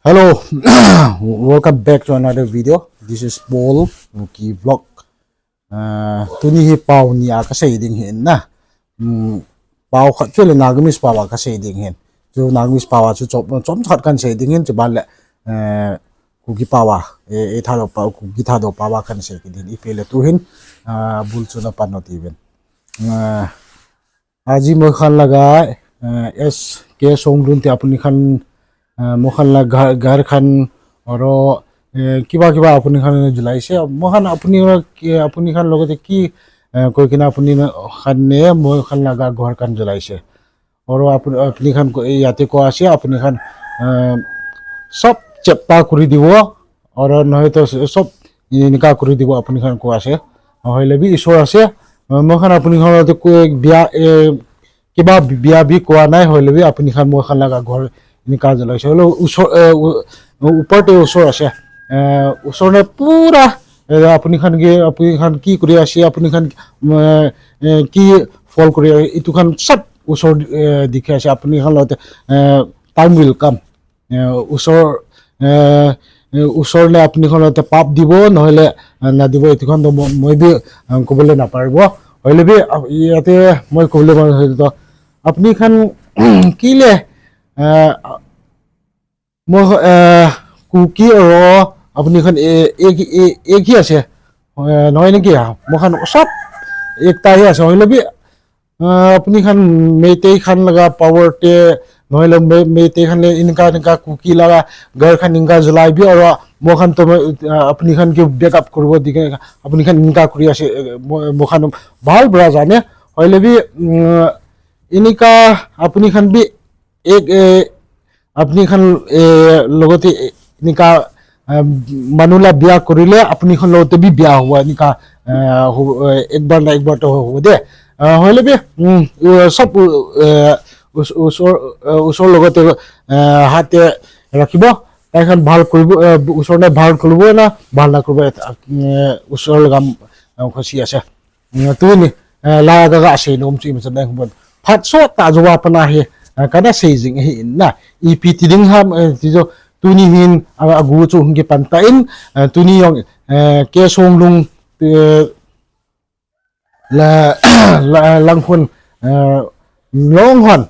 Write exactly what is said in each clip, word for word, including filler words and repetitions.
Hello, welcome back to another video. This is Paul Muki Vlog. Uh, tuni hi pau ni a kasei ding hin na. Um, pau khat chu le Nagamese pau a kasei ding hin. Chu Nagamese pau a chu chom, chom khat kan sei ding hin, chu ban le, uh, Kuki pau a, e, e Thadou pau, Kuki Thadou pau a kan sei kit hin. Ipi le tu hin, uh, bul chu na pan no ti vin. Uh, Aji moikhan laga, eh, S K Songlun te apuni khan, eh, moikhan la ghar, ghar khan, aur, eh, kiba kiba apuni khan julai se, moikhan apuni, apuni khan logote ki, eh, koi kina apuni khan ne, moikhan laga ghar khan julai se. Aur apuni, apuni khan ko, yate ko ase, apuni khan, eh, sob chepta kuri dibo, aur nohoi to sob inika kuri dibo apuni khan ko ase. Hoile bi Isor ase, moikhan apuni khan te ko bia, eh, kiba bia bi ko nai, hoile bi apuni khan moikhan laga ghor inika jalai se. Hoile Isor, eh, u-, upar te Isor ase. Eh, Isor ne pura, eh, apuni khan ke, apuni khan ki kuri ase, apuni khan, eh, eh, ki phol kuri, itu khan sob Isor, eh, dikhe ase, apuni khan logote, eh, time will come. Eh, Isor, eh, eh, Isor le apuni khan logote pap dibo, nohole, eh, na dibo, itu khan to mo-, moi bi, eh, kobole na paribo. Hoile bi, ah, yate moi kobole mon ase to. Apuni khan kile, eh, mo, eh, Kuki aur apuni khan e, ek, e, ek hi ase. Eh, nohoi ne ki ha, moikhan sob ekta hi ase, hoile bi, Ah, apuni khan Meitei khan laga power te, nohoi le Mei-, Meitei khan le inika, inika Kuki laga ghar khan inika jalai bi aur moikhan to, ah, apuni khan ke backup koribo dikhe, apuni khan inika kuri ase, eh, mo-, moikhan bhal para jane, hoile bi, mm, inika apuni khan bi ek, eh, apuni khan, eh, logote, eh, inika, eh, manu la bia korile, apuni khan logote bi bia hua, inika, eh, hu-, eh, ek bar na ek bar to hua de. Eh, hoile bi, mm, eh, sob, eh, Is-, Isor, eh, Isor logote, eh, hate rakhibo, tai khan bhal koribo, eh, Isor ne bhal koribo na, bhal na koribo, eh, Isor laga, eh, khushi ase. Mm, tuni, eh, la ga ga sei nom chu ima chan dang bon. Phat sot ta jo wa pana hi, eh, kana sei jing ahi in na. Ipi ti ding ham, eh, ti jo tuni hin, ah, agu chu hung kipan ta in, eh, tuni jong, eh, K Songlun, eh, la, la, Langkhun, eh, Milong hon,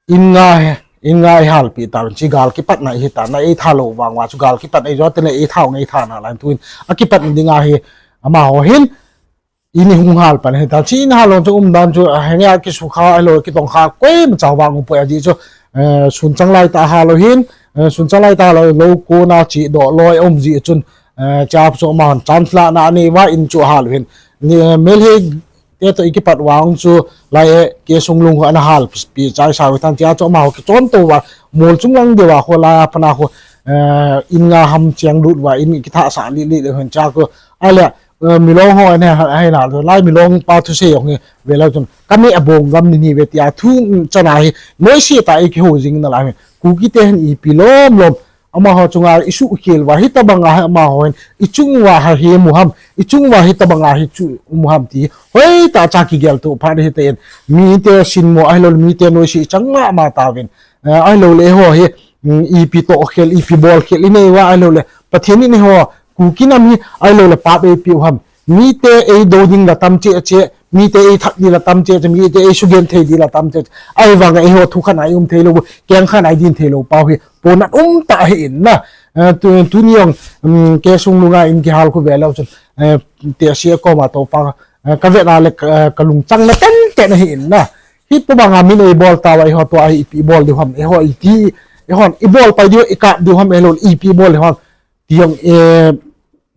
in nga he, in nga i halpi ta, chi gal kipatna hi ta, na ei tha lou vang uva chu gal kipatna i jo te le ei tha u nge ei tha na lai tuin. A kipatna ding ahi, amaho hin, in i hung hal pan hi ta, chi in hal lou chu umdan chu, a, henge a kisukha, a lo kitongkha, koima cha vang u poi a ji chu, eh, sun chang lai ta hal u hin, eh, sun chang lai ta lou, lou ko na chi do loi um ji chun, eh, cha chu amahon chance la na nei uva in chu hal u hin. Ni, eh, Meitei te to i kipat vang chu lai e, K Songlun ho ana halpi chai sa u tan cha chu amaho kichon to uva, mol chung lang deuva ho la pana ho, eh, in nga ham cheng lut uva, in kitha sa li li le hin cha ko, a le, eh, Milong ho ne ha, ha na, lai Milong pa thusei jong hi, ve lou chun, kami abong gam ni ni ve tia thu chana hi, noise ta i kihou jing na lai hi. Kuki te hin ipi lom lom, amaho chunga i suhkhel uva, hitabang a hi amaho hin, i chung uva ha hi mu ham, i chung uva hitabang a hi chu mu ham ti, hoi ta cha kigel to pha hi te in, mite sinmo ahilou le, mite noise chang ma ma ta vin, eh, ahilou le ho hi, mm, ipi to khel, ipi bol khel i nei uva, ahilou le, Pathen in eiho, Kuki nam hi, ahilou le pap eipe u ham. Mite ei do ding la tam cheh cheh, mite ei that ding la tam cheh cheh, mite ei sugenthei ding la tam cheh cheh. Ahivang eiho thu khat a i um thei lou, keng khat a i din thei lou pau hi, ponat um ta ahi in na. Eh, tu, tuni jong, um, K Songlun a in kihal khu ve lou chun, eh, te sia koma to pa, eh, ka ve na le, eh, ka lungchang na ten ten ahi in na. Hitobang a min ei bol ta uva eiho to a hi ipi bol diu ham, eiho iti, eihon i bol pai diu, i kap diu ham, eilou ipi bol diu ham. Ti jong, eh,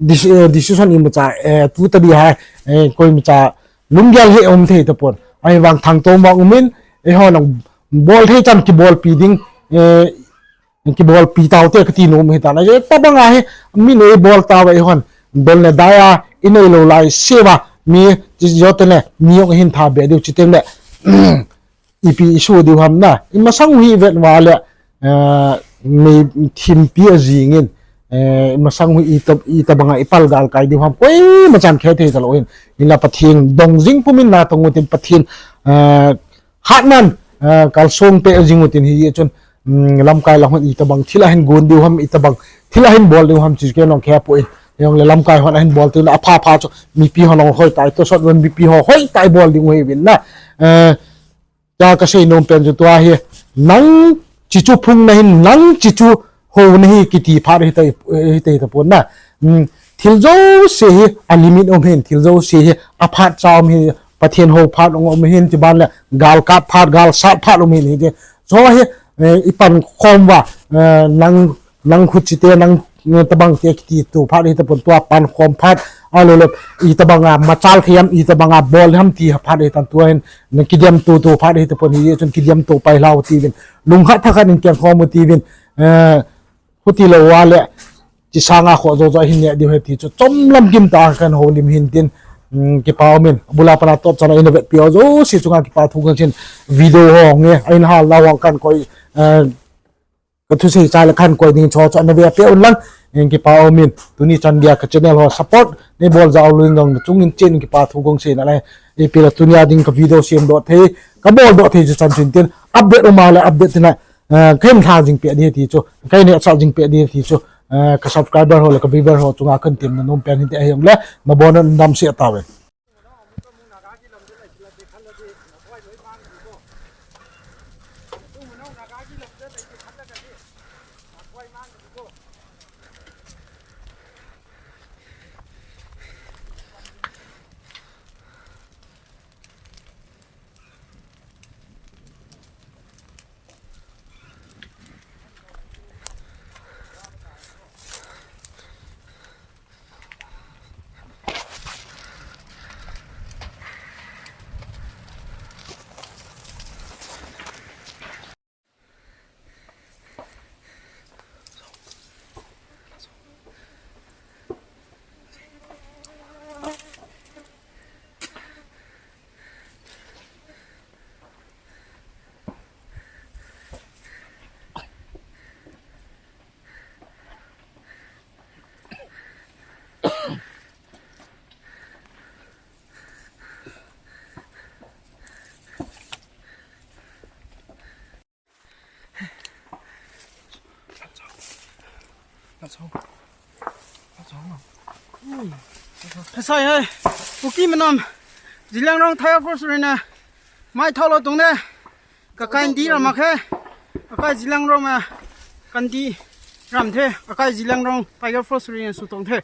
deci-, eh, decision imacha, eh, tu ta di ha, eh, koimacha lunggel hi um thei tapon. Ahivang thangtom vang umin, eiho nang bol thei chan kibolpi ding, eh, kibolpi taute kati nom hi ta na. Hitabang a hi, min ei bol ta uva eihon, dol le dai a, i nei lou lai se uva, mi, ti jo te le, mi jong hin tha be diu chi teng le, ipi i so diu ham na, i masang u hi vet uva le, eh, mi thimpi a jing in, eh, i masang u hi i ta, i tabang a i pal galkai diu ham, koima chan khe thei ta lou hin, in la Pathen dong jing pum in na tong utin Pathen, eh, hatnan, eh, kalsong pe jing utin hi chun, um, lamkai lang hon itobang thil ahin gon diu ham, itobang thil ahin bol diu ham, chu kei jong kihepoi. Hijongle lamkai hon ahin bol diu na apha pha chu mipi hon jong hoitah in tosot uvin, mipi ho hoitah in bol diu ahi uvin na. Eh, tua kasei nom pen chu tua hi, nang chi chu phung nahin, nang chi chu ho nahi kiti phat hita, hita, hita pon na. Um, thil jouse hi a limit um ahin, thil jouse hi aphat cha um ahin, Pathen hou phat um ahin, tiban le gal kap phat, gal sat phat um ahin, hiti. Chu hi, eh, ipan khom uva, eh, nang, nang khut chite, nang, nang tobang te kiti tu phat hita pon, tua pan khom phat, ahilou le, itobang a machal thei ham, itobang a bol ham ti phat hita, tua hin, nang kidem tu tu phat hita pon, hichun kidem tu pai lhau tiuvin. Lungkhat thakhat in keng khom u tiuvin, eh, Huti lou uva le, chi sanga kho jo jo hin neh diu ahi ti chu chomlam kim tah a kahin houlim ahin tin, um, kipa umin, abul a pat a top chan a ina vetpi ho jouse chunga kipa thu kahin sei in, video ho nge, ahin hal nau ho kahin koi, eh, ka thusei chai le kahin koi ding chu chu ana ve peh un lang, in kipa umin, tuni chan dia ka channel ho support nei bol jal uvin jong chung in chen kipa thu kahin sei na le, ipi le tunia ding ka video sem doh thei, ka bol doh thei chu chan chun tin, update um a le update tina, Eh, kahin lha jing peh ding ti chu, kahin nehsah jing peh ding ti chu, eh, ka subscriber ho le ka viewer ho chunga kahin temna nom pen hinte, ahijongle, nabon un damsel tauve. Phasai hai, Kuki manam, Zeliangrong Tiger Force rina, mai thalo tung de, kakai ndi ram a khe, kakai Zeliangrong ma, kandi ram the, kakai Zeliangrong Tiger Force rina su tong the.